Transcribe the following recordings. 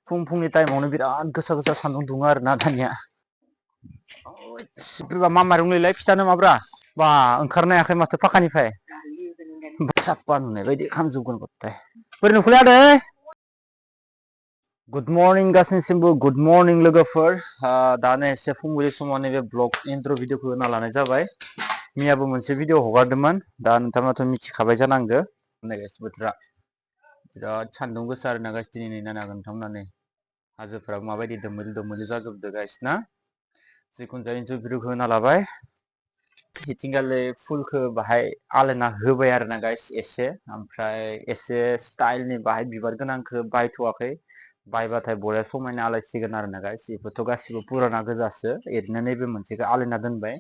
फुंनि टाइमावनो बिराद गोसा गोसा सान्दुं दुङो आरोना दानिया बोरैबा मा माइरंलैलाय फिथानो माब्रा बा ओंखारनो हायाखै माथो फाखानिफ्राय साफा नुनाय बायदि खामजोबगोन गथाय बोरै नुखोलै आदै गुड मर्निं गासैनिसिमबो गुड मर्निं लोगोफोर दानो एसे फुंबिलि समाव नैबे ब्लग इन्ट्र भिडिअखौ होना लानाय जाबाय मैयाबो मोनसे भिडिअ हगारदोंमोन दा नोंथाङाथ' मिथिखाबाय जानांगौ बोथोरा बिराद सान्दुं गोसा आरोना गाइस दिनै नायनो हागोन नोंथांमोना नै हाजोफ्राबो माबायदि दोमैलु जाजोबदो गाइस ना जिखुनु जाया इन्ट्र भिडिअखौ होना लाबाय हिथिंगाले फुलखौ बाहाय आलायना होबाय आरोना गाइस एसे ओमफ्राय एसे स्टाइलनि बाहाय बिबार गोनांखौ बायथ'वाखै बायबाथाय बरिया समायना आलायसिगोन आरोना गाइस बेफोरथ' गासिबो पुराना गोजासो एरैनो नैबे मोनसेखौ आलायना दोनबाय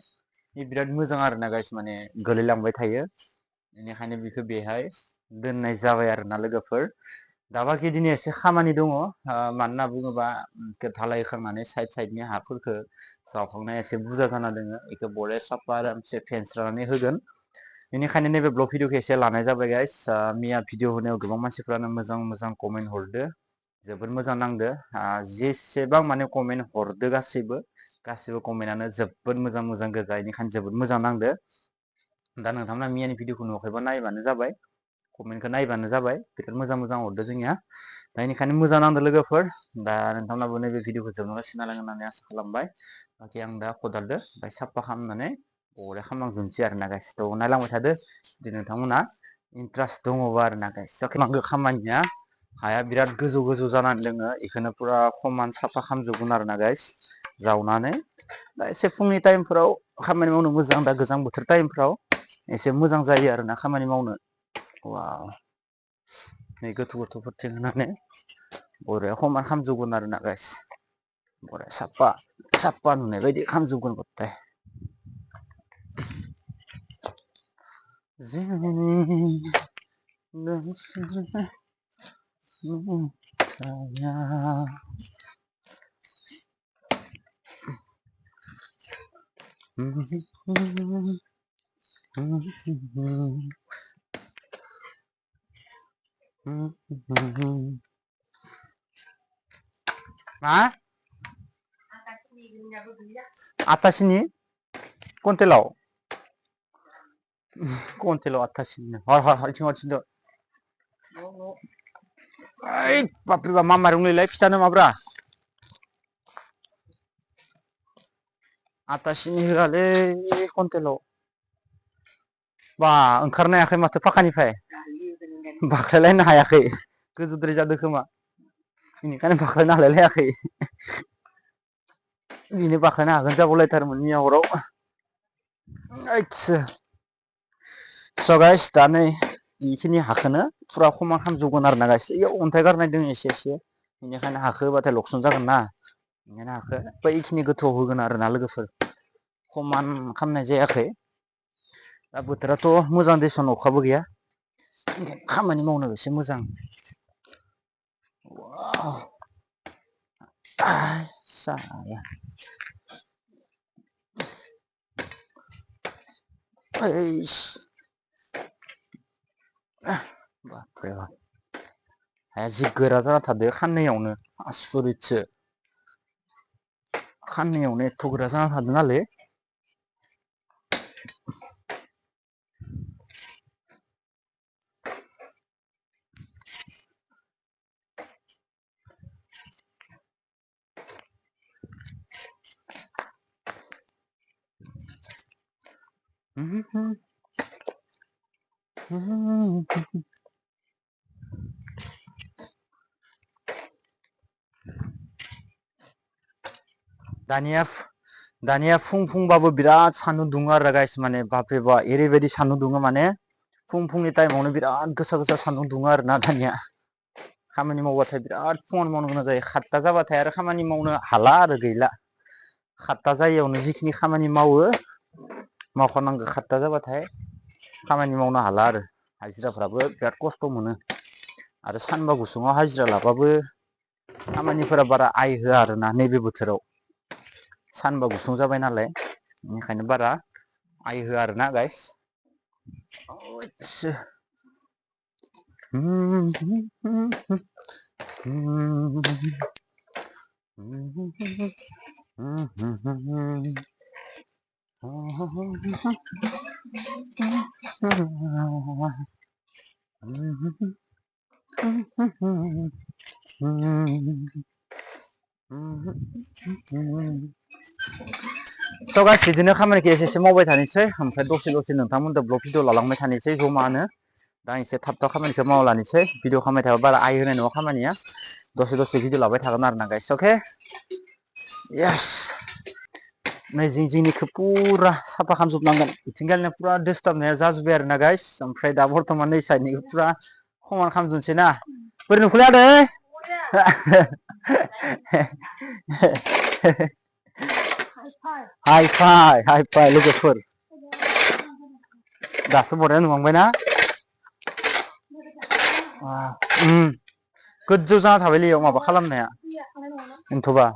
बिराद मोजां आरोना गाइस माने गोलैलांबाय थायो बेनिखायनो बेखौ बेहाय दोननाय जाबाय आरोना लोगोफोर दा बाखि दिनै एसे खामानि दङ मानो होनना बुङोबा धालाय होखांनानै साइडनि हाफोरखौ जावखांनाया एसे बुरजा जाना दोङो बेखौ बरिया साफा आरामसे फेनस्रानानै होगोन बेनिखायनो नैबे ब्लग भिडिअखौ एसे लानाय जाबाय गाइस मैया भिडिअ होनायाव गोबां मानसिफ्रानो मोजां कमेन्ट हरदो जोबोद मोजां नांदो जेसेबां माने कमेन्ट हरदो गासिबो कमेन्टआनो जोबोद मोजां गोजा बेनिखायनो जोबोद मोजां नांदो दा नोंथांमोना मैयानि भिडिअखौ नुवाखैबा नायबानो जाबाय कमेन्टखौ नायबानो जाबाय बिराद मोजां हरदो जोंनिया दा बेनिखायनो मोजां नांदो लोगोफोर दा नोंथांमोनाबो नैबे भिडिअखौ जोबजासिम नायलांगोन होननानै आसा खालामबाय बाखि आं दा खदालदो ओमफ्राय साफा खालामनानै बरिया खालामलांजोबनोसै आरोना गाइस थ' नायलांबाय थादो जुदि नोंथांमोना इन्ट्रेस्ट दङबा आरोना गाइस खामानिया हाया बिराद गोजौ जानानै दोङो बेखौनो पुरा समान साफा खालामजोबगोन आरोना गाइस जावनानै दा एसे फुंनि टाइमफोराव खामानि मावनो मोजां दा गोजां बोथोर टाइमफ्राव एसे मोजां जायो आरोना खामानि मावनो वाव नै गोथौफोरथिं होनानै बरिया समान खालामजोबगोन आरोना गाइस बरिया साफा नुनाय बायदि खालामजोबगोन गथाय आतासिनि कुन्टेलाव आतासिनि हर बाप्रे बा मा माइरंलैलाय फिथानो माब्रा आतासिनि होआलै कुन्टेलाव बा ओंखारनो हायाखै माथो फाखानिफ्राय बाख्लायलायनो हायाखै गोजौद्राय जादों खोमा बेनिखायनो बाख्लायनो हालायलायाखै बेनो बाख्लायनो हागोन जाबावलायथारमोन मैया हराव स' गाइस दा नै बेखिनि हाखोनो फुरा समान खालामजोबगोन आरोना गाइस बेयाव अन्थाइ गारनाय दङ एसे बेनिखायनो हाखो होबाथाय लकसन जागोन ना बेनिखायनो हाखो बैखिनि गोथौआव होगोन आरोना लोगोफोर समान खालामनाय जायाखै दा बोथोराथ' मोजां देसन अखाबो गैया खामानि मावनो एसे मोजां बाप्रे बाप हाया जि गोरा जाना थादो खाननैयावनो आसरितसो खाननैयावनो एथ' गोरा जाना थादों नालै दानिया फुंबाबो बिराद सान्दुं दुङो आरो गाइस माने बाप्रे बा ओरैबायदि सान्दुं दुङो माने फुंनि टाइमावनो बिराद गोसा सान्दुं दुङो आरोना दानिया खामानि मावबाथाय बिराद फुङावनो मावनो गोनां जायो 7ता जाबाथाय आरो खामानि मावनो हाला आरो गैला 7ता जायैयावनो जिखिनि खामानि मावखानांगौ 7ता जाबाथाय खामानि मावनो हाला आरो हाजिराफ्राबो बिराद खस्थ' मोनो आरो सानबा गुसुङाव हाजिरा लाबाबो खामानिफोरा बारा आइ होआ आरोना नैबे बोथोराव सानबा गुसुं जाबाय नालाय बेनिखायनो बारा आइ होआ आरोना गाइस स' गाइस बिदिनो खामानिखौ एसे मावबाय थानोसै ओमफ्राय दसे नोंथांमोनजों ब्लग भिडिअ लालांबाय थानोसै जमानो दा एसे थाब खामानिखौ मावलानोसै भिडिअ खालामबाय थाबा बारा आइ होनाय नङा खामानिया दसे भिडिअ लाबाय थागोन आरो ना गाइस अके यस नै जिंनिखौ पुरा साफा खालामजोबनांगोन इथिंगालिना पुरा डिस्टार्बनाया जाजोब्बाय आरो ना गाइस ओमफ्राय दा बर्थमान नै साइडनिखौ पुरा समान खालामजोबनोसै ना बोरै नुखोलै आदै हाइ फाइ लोगोफोर दासो बरिया नुहांबायना गोजौ जाना थाबायलै इयाव माबा खालामनाया एन्थ'बा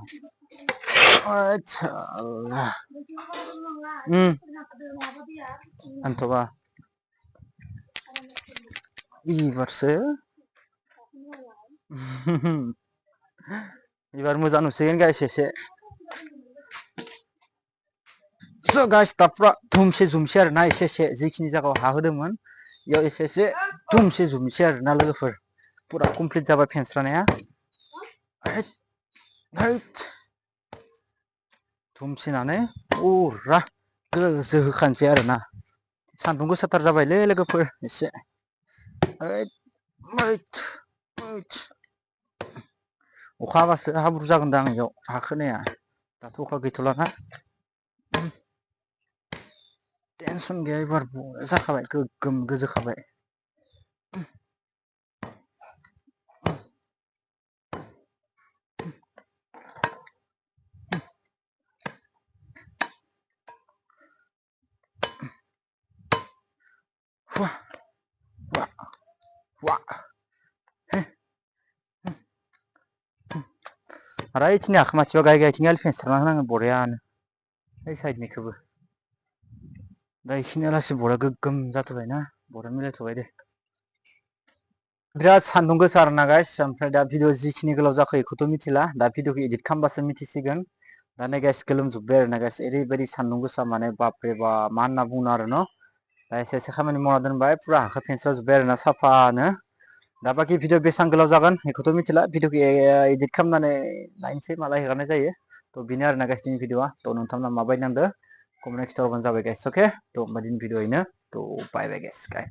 आच्छा एन्थ'बा इबारसो एबार मोजां नुसिगोन गाइस एसे स' गाइस दा पुरा धुमसे जुमसै आरो ना एसे जिखिनि जायगायाव हा होदोंमोन बेयाव एसे धुमसे जुमसै आरो ना लोगोफोर पुरा कमप्लिट जाबाय फेनस्रानाया धुमसिनानै पुरा गोजो होखानोसै आरो ना सान्दुं गोसाथार जाबायलै लोगोफोर एसे अखा हाबासो हाब्रु जागोनदां इयाव हा खोनाया दाथ' अखा गैथ'लाना टेनसन गैया एबार जाखाबाय गोगोम गोजोखाबाय आरो इथिंनि आखोमाथियाव गायथिं आलि फेनस्राना होनांगोन बरियानो ओइ साइडनिखौबो दा इखिनिया लासै बरिया गोगोम जाथ'बायना बरिया मिलायथ'बाय दे बिराद सान्दुं गोसा आरोना गाइस ओमफ्राय दा भिडिअ जिखिनि गोलाव जाखो बेखौथ' मिथिला दा भिडिअखौ एडिट खालामबासो मिथिसिगोन दा नै गाइस गोलोमजोब्बाय आरो ना गाइस ओरैबायदि सान्दुं गोसा माने बापरे बाप मा होनना बुंनो आरो न' दा एसे खामानि मावना दोनबाय पुरा हाखौ फेनस्रा जोब्बाय आरो ना साफानो दा बाखि भिडिअ बेसेबां गोलाव जागोन बेखौथ' मिथिला भिडिअखौ एडिट खालामनानै नायनोसै माला हेगारनाय जायो थ' बेनो आरो ना गाइस दिनैनि भिडिअआ थ' नोंथांमोना माबायदि नांदो कमेन्ट खिथाहरबानो जाबाय गाइस अके थ' होमबा दिनैनि भिडिअ' बेनो थ' बाय गाइस बाय